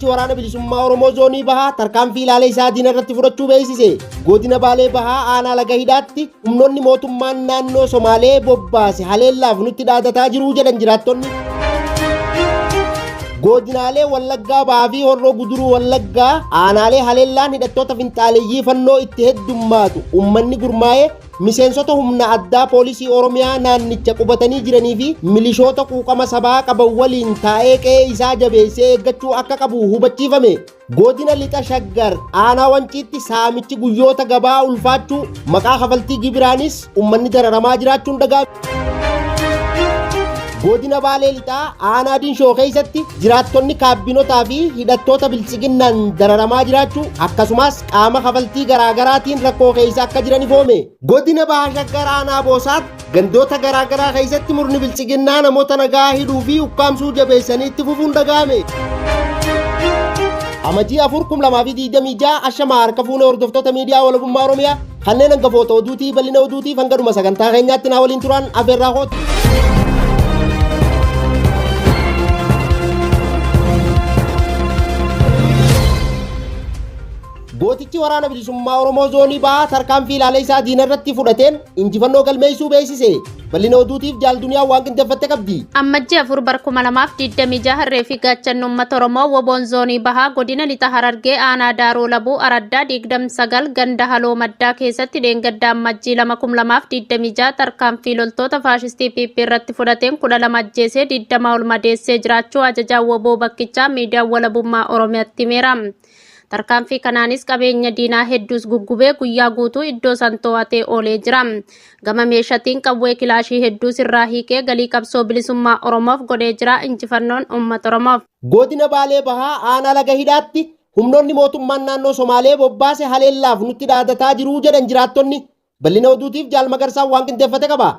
Waraana Bilisummaa Oromoo Zoonii Bahaa tarkaanfii ilaalee isaa diina irratti fudhachuu beeksise. Godina Baalee Bahaa aanaa Laga Hidhaatti humnoonni mootummaan naannoo Somaalee bobbaase haleellaaf nutti dhaadataa jiru jedhan jiraattonni. Godinaalee Wallaggaa Bahaa fi Horroo Guduruu Wallaggaa aanaalee haleellaan hidhattoota finxaaleyyii fannoo itti heddummaatu uummanni gurmaa'ee miseensota humna addaa poolisii Oromiyaa naannicha qubatanii jiranii fi milishoota quuqama sabaa qaban waliin taa'ee qe'ee isaa jabeessee eeggachuu akka qabu hubachiifame. Godina Lixa Shaggar aanaa Wanciitti saamichi guyyoota gabaa ulfaachuu maqaa kafaltii gibiraanis uummanni dararamaa jiraachuun dhaga'ame. Godina Baalee Lixaa aanaa Dinshoo keessatti jiraattonni kaabbinotaa fi hidhattoota biltsiginnaan dararamaa jiraachuu akkasumas qaama kafaltii garaagaraatiin rakkoo keessa akka jiran ifoome. Godina Baha Shaggar aanaa Boosaatti gandoota garaagaraa keessatti murni biltsiginnaa namoota nagaa hidhuu fi ukkaamsuu jabeessanii itti fufuun dhaga'ame. Amajjii 4 2026 ashamaa harka fuunee hordoftoota miidiyaa walabummaa Oromiyaa kanneen hangafoota oduutii bal'ina oduutiif hanga dhuma sagantaa keenyaatti naa waliin turan afeerraa kooti. Gootichi Waraana Bilisummaa Oromoo Zoonii Bahaa tarkaanfii ilaalee isaa diina irratti fudhateen injifannoo galmeessuu beeksise. Bal'ina oduutiif Jaal Duniyaa waan qindeeffatte qabdi. Ammajjii 4 bar 2026 harree fi gaachanni uummata Oromoo Woboon Zoonii Bahaa godina Lixa Harargee aanaa Daaroo Labuu Araddaa 29 ganda Haloo Maddaa keessatti dheengadda Ammajjii 2 2026 tarkaanfii loltoota faashistii PP irratti fudhateen 12 ajjeesee 20 ol madeessee jiraachuu ajajaan Woboo bakkichaa miidiyaa walabummaa Oromiyaatti himeera. Tarkaanfii kanaanis qabeenya diinaa hedduus guggubee guyyaa guutuu iddoo san to'atee oolee jira. Gama meeshatiin qawwee kilaashii hedduus irraa hiikee galii qabsoo bilisummaa Oromoof godhee jira. Injifannoon uummata Oromoof. Godina Baalee Bahaa aanaa Laga Hidhaatti humnoonni mootummaan naannoo Somaalee bobbaase haleellaaf nutti dhaadataa jiru jedhan jiraattonni. Bal'ina oduutiif Jaal Magarsaan waan qindeeffate qaba.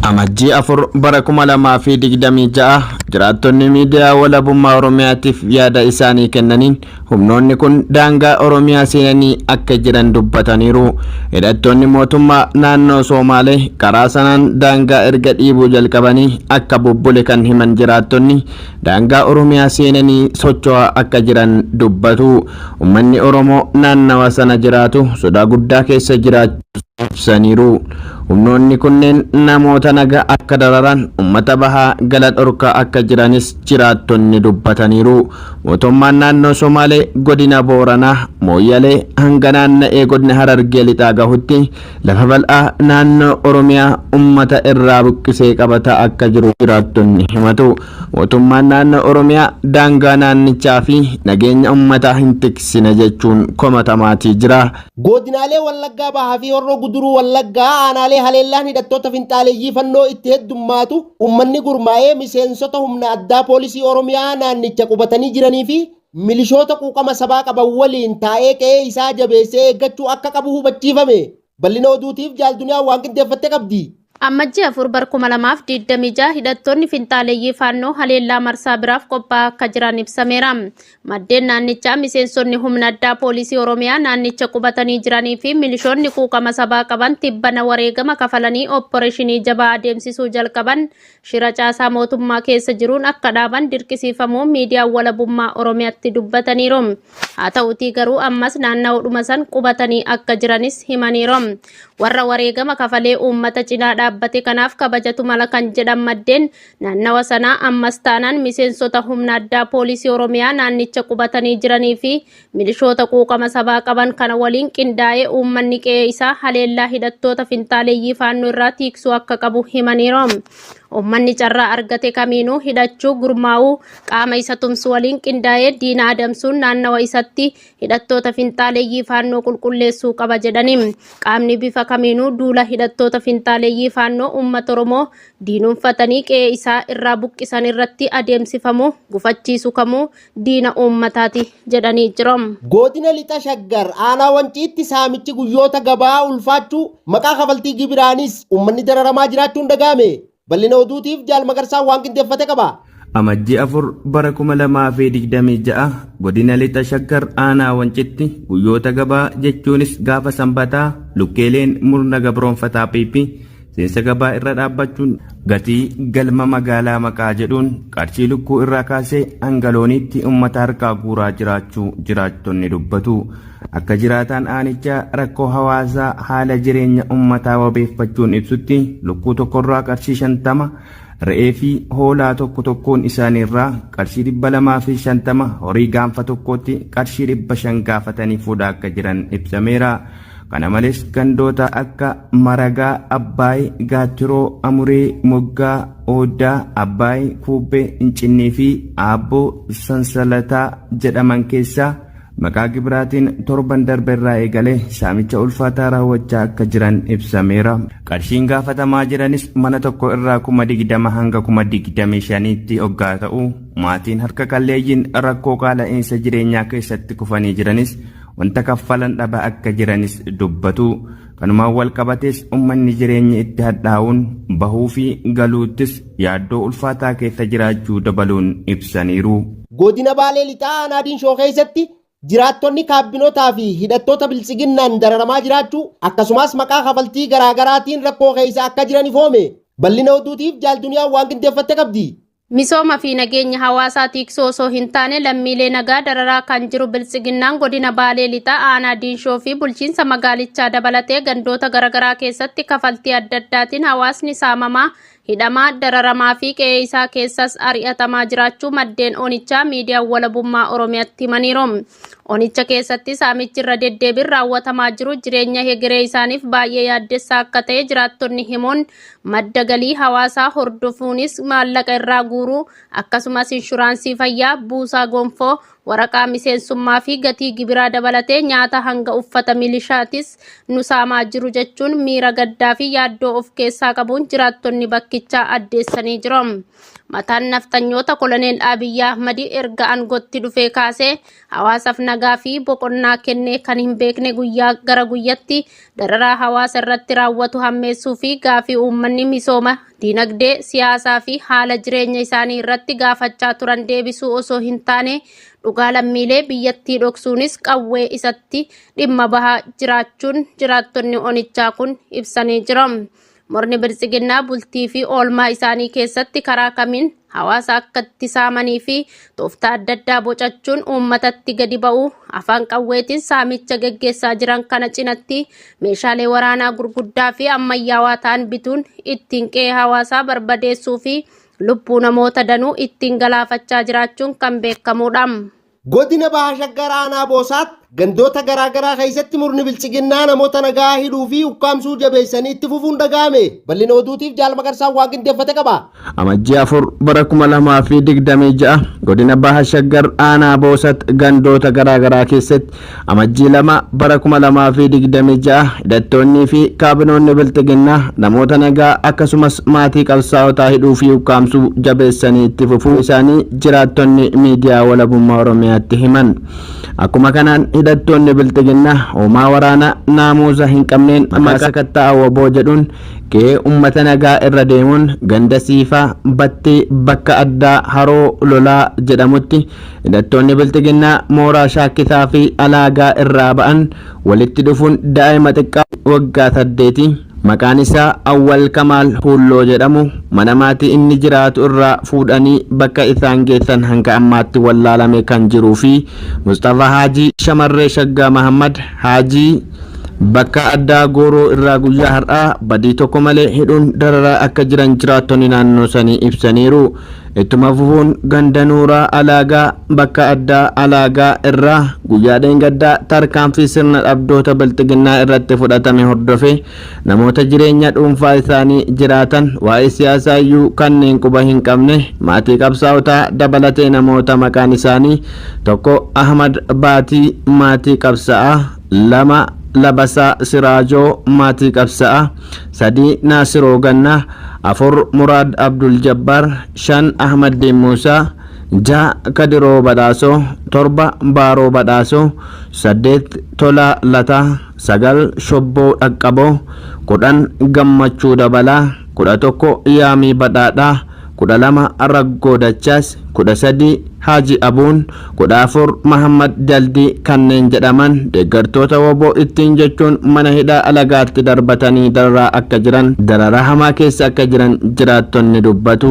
Amajjii 4 bara 2026 jiraattonni miidiyaa walabummaa Oromiyaatiif yaada isaanii kennaniin humnoonni kun daangaa Oromiyaa seenanii akka jiran dubbataniiru. Hidhattoonni mootummaa naannoo Soomaalee karaa sanaan daangaa erga dhiibuu jalqabanii akka bubbule kan himan jiraattonni daangaa Oromiyaa seenanii socho'aa akka jiran dubbatu. Uummanni Oromoo naannawa sana jiraatu sodaa guddaa keessa jiraachuu ibsaniiru. Humnoonni kunneen namoota nagaa akka dararan uummata bahaa gala dhorkaa akka jiranis jiraattonni dubbataniiru. Mootummaan naannoo Somaalee godina Booranaa Mooyyalee hanga naanna'ee godina Harargee lixaa gahutti lafa bal'aa naannoo Oromiyaa uummata irraa buqqisee qabataa akka jiru jiraattonni himatu. Mootummaan naannoo Oromiyaa daangaa naannichaa fi nageenya uummataa hin tiksine jechuun komatamaatii jira. Godinaalee Wallaggaa Bahaa fi Horroo Guduruu Wallaggaa aanaalee haleellaan hidhattoota finxaaleyyii fannoo itti heddummaatu uummanni gurmaa'ee miseensota humna addaa poolisii Oromiyaa naannicha qubatanii jiranii fi milishoota quuqama sabaa qaban waliin taa'ee qe'ee isaa jabeessee eeggachuu akka qabu hubachiifame. Bal'ina oduutiif Jaal Duniyaa waan qindeeffatte qabdi. Ammajjii 4 bar 2026 hidhattoonni finxaaleyyii faannoo haleellaa marsaa biraaf qophaa'aa akka jiran ibsameera. Maddeen naannichaa miseensonni humna addaa poolisii Oromiyaa naannicha qubatanii jiranii fi milishoonni quuqama sabaa qaban tibbana wareegama kafalanii opporeeshinii jabaa adeemsisuu jalqaban shira caasaa mootummaa keessa jiruun akka dhaaban dirqisiifamuu miidiyaan walabummaa Oromiyaatti dubbataniiru. Haa ta'utii garuu ammas naanna'uudhuma san qubatanii akka jiranis himaniiru. Warra wareegama kafalee uummata cinaa dhaabbate kanaaf kabajatu mala kan jedhan maddeen naannawa sanaa ammas taanaan miseensota humna addaa poolisii Oromiyaa naannicha qubatanii jiranii fi milishoota quuqama sabaa qaban kana waliin qindaa'ee uummanni qe'ee isaa haleellaa hidhattoota finxaaleeyyii faannoo irraa tiiksuu akka qabu himaniiru. Uummanni carraa argate kamiinuu hidhachuu, gurmaa'uu, qaama isa tumsu waliin qindaa'ee diina adamsuun naannawa isatti hidhattoota finxaaleeyyii faannoo qulqulleessuu qaba jedhani. Qaamni bifa kamiinuu duula hidhattoota finxaaleeyyii faannoo uummata Oromoo diinumfatanii qe'ee isaa irraa buqqisan irratti adeemsifamu gufachiisu kamuu diina uummataati jedhanii jiru. Godina Lixa Shaggar aanaa Wanciitti saamichi guyyoota gabaa ulfaachuu maqaa kafaltii gibiraanis uummanni dararamaa jiraachuun dhaga'ame. Bal'ina oduutiif Jaal Magarsaan waan qindeeffate qaba. Amajjii 4 bara 2026 godina Lixa Shaggar aanaa Wancitti guyyoota gabaa jechuunis gaafa sanbataa lukkeeleen murna gabroonfataa PP Seensa gabaa irra dhaabbachuun gatii galma magaalaa maqaa jedhuun qarshii lukkuu irraa kaasee hanga looniitti uummata harkaa guuraa jiraachuu jiraattonni dubbatu. Akka jiraataan aanichaa rakkoo hawaasaa haala jireenya uummataa wabeeffachuun ibsutti, lukkuu tokkorraa qarshii 50, re'ee fi hoolaa tokko tokkoon isaaniirraa qarshii 250, horii gaanfa tokkootti qarshii 500 gaafatanii fuudhaa akka jiran ibsameera. Kana malees gandoota akka Maragaa, Abbaay, Gaattiroo, Amuree, Moggaa, Ooddaa, Abbaay, Kuubbee, Incinnii fi Aabboo Sansalataa jedhaman keessaa maqaa gibiraatiin torban darbe irraa eegalee saamicha ulfaataa raawwachaa akka jiran ibsameera. Qarshiin gaafatamaa jiranis mana tokko irraa 20,000 hanga 25,000tti hoggaa ta'u, maatiin harka qalleeyyiin rakkoo qaala'iinsa jireenyaa keessatti kufanii jiranis wanta kaffalan dhaba akka jiranis dubbatu. Kanumaan wal qabatees uummanni jireenyi itti hadhaa'uun bahuu fi galuuttis yaaddoo ulfaataa keessa jiraachuu dabaluun ibsaniiru. Godina Baalee Lixaa Aanaa Diinshoo keessatti jiraattonni kaabbinotaa fi hidhattoota biltsiginnaan dararamaa jiraachuu, akkasumas maqaa kafaltii garaagaraatiin rakkoo keessa akka jiran ifoome. Bal'ina oduutiif Jaalduniyaan waan qindeeffatte qabdi. Misooma fi nageenya hawaasaa tiksuu osoo hin taane lammiilee nagaa dararaa kan jiru Biltsiginnaan godina Baalee Lixaa Aanaa Diinshoo fi bulchiinsa magaalichaa dabalatee gandoota garaagaraa keessatti kafaltii adda addaatiin hawaasni saamamaa, hidhamaa, dararamaa fi qe'ee isaa keessas ari'atamaa jiraachuu maddeen onichaa miidiyaa Walabummaa Oromiyaatti himaniiru. Onicha keessatti saamichi irra deddeebiin raawwatamaa jiru jireenya hegeree isaaniif baay'ee yaaddessaa akka ta'e jiraattonni himuun, madda galii hawaasaa hordofuunis maallaqa irraa guuruu, akkasumas inshuraansii fayyaa, buusaa gonfoo, waraqaa miseensummaa fi gatii gibiraa dabalatee nyaata hanga uffata milishaatis nu saamaa jiru jechuun miira gaddaa fi yaaddoo of keessaa qabuun jiraattonni bakkichaa addeessanii jiru. Mataan nafxanyoota Koloneel Abiyyi Ahmad erga aangootti dhufee kaasee hawaasaaf nagaa fi boqonnaa kennee kan hin beekne, guyyaa gara guyyatti dararaa hawaasa irratti raawwatu hammeessuu fi gaafii uummanni misooma, diinagdee, siyaasaa fi haala jireenya isaanii irratti gaafachaa turan deebisuu osoo hin taane, dhugaa lammiilee biyyattii dhoksuunis qawwee isatti dhimma bahaa jiraachuun jiraattonni onichaa kun ibsanii jiru. Murni Biltsiginnaa bultii fi oolmaa isaanii keessatti karaa kamiin hawaasa akka itti saamanii fi tooftaa adda addaa bocachuun uummatatti gadi ba'uu, afaan qawweetiin saamicha geggeessaa jiran kana cinatti meeshaalee waraanaa gurguddaa fi ammayyaawaa ta'an bituun ittiin qe'ee hawaasaa barbadeessuu fi lubbuu namoota danuu ittiin galaafachaa jiraachuun kan beekamudha. Godina Baha Shaggar Aanaa Boosaat gandoota garaagaraa keessatti murni Biltsiginnaa namoota nagaa hidhuu fi ukkaamsuu jabeessanii itti fufuun dhaga'ame. Bal'ina oduutiif Jaal Maqarsaan waan qindeeffate qaba. Amajjii 4 bara 2026 godina Baha Shaggar Aanaa Boosat gandoota garaagaraa keessatti, Amajjii 2 bara 2026 hidhattoonnii fi kaabinoonni Bilxiginnaa namoota nagaa akkasumas maatii qabsaa'otaa hidhuu fi ukkaamsuu jabeessanii itti fufuu isaanii jiraattonni miidiyaa Walabummaa Oromiyaatti himan. Akkuma kanaan hidhattoonni Bilxiginnaa hoomaa waraanaa naamusa hin qabneen maqaa sakatta'a WBO jedhuun qe'ee uummata nagaa irra deemuun ganda Siifaa Battee bakka addaa Haroo Lolaa jedhamutti hidhattoonni Bilxiginnaa mooraa Shaakkisaa fi Alaagaa irraa ba'an walitti dhufuun daa'ima xiqqaa waggaa 8 maqaan isaa Awwal Kamaal Huulloo jedhamu mana maatii inni jiraatu irraa fuudhanii bakka isaan geessan hanga ammaatti wallaalame kan jiruu fi Musxafaa Haajii, shamarree Shaggaa Mahammad Haajii bakka addaa Gooroo irraa guyyaa har'aa badii tokko malee hidhuun dararaa akka jiran jiraattonni naannoo sanii ibsaniiru. Ittuma fufuun ganda Nuuraa Alaagaa bakka addaa Alaagaa irraa guyyaa dheengaddaa tarkaanfii sirna dhabdoota Bilxiginnaa irratti fudhatame hordofee namoota jireenya dhuunfaa isaanii jiraatan, waa'ee siyaasaa iyyuu kanneen quba hin qabne, maatii qabsaa'otaa dabalatee namoota maqaan isaanii 1 Ahmad Baatii maatii qabsa'aa, 2 Labasaa Siraajoo maatii qabsa'aa, 3 Naasiroo Gannaa, 4 Muraad Abdul Jabbaar, 5 Ahmaddiin Muusaa, 6 Kadiroo Badhaasoo, 7 Baaroo Badhaasoo, 8 Tolaa Lataa, 9 Shobboo Dhaqqaboo, 10 Gammachuu Dabalaa, 11 Yaamii Badhaadhaa, 12 Raggoo Dachaas, 13 Haaji Abuun, 14 Mahammad Jaldii kanneen jedhaman deeggartoota WBO ittiin jechuun mana hidhaa alagaatti darbatanii dararaa akka jiran, dararaa hamaa keessa akka jiran jiraattonni dubbatu.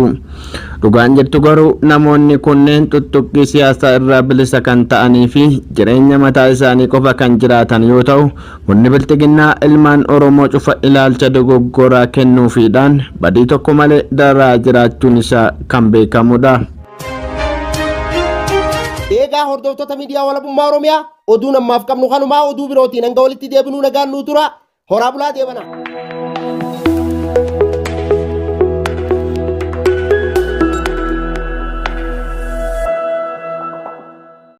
Dhugaan jirtu garuu namoonni kunneen tuttuqqii siyaasaa irraa bilisa kan ta'anii fi jireenya mataa isaanii qofa kan jiraatan yoo ta'u, murni bilxiginnaa ilmaan Oromoo cufa ilaalcha dogoggoraa kennuufiidhaan badii tokko malee dararaa jiraachuun isaa kan beekamudha. Eegaa hordoftoota miidiyaa Walabummaa Oromiyaa, oduun ammaaf qabnu kanumaa. Oduu birootiin hanga walitti deebinuu nagaan nuu tura. Horaa bulaa, deebana.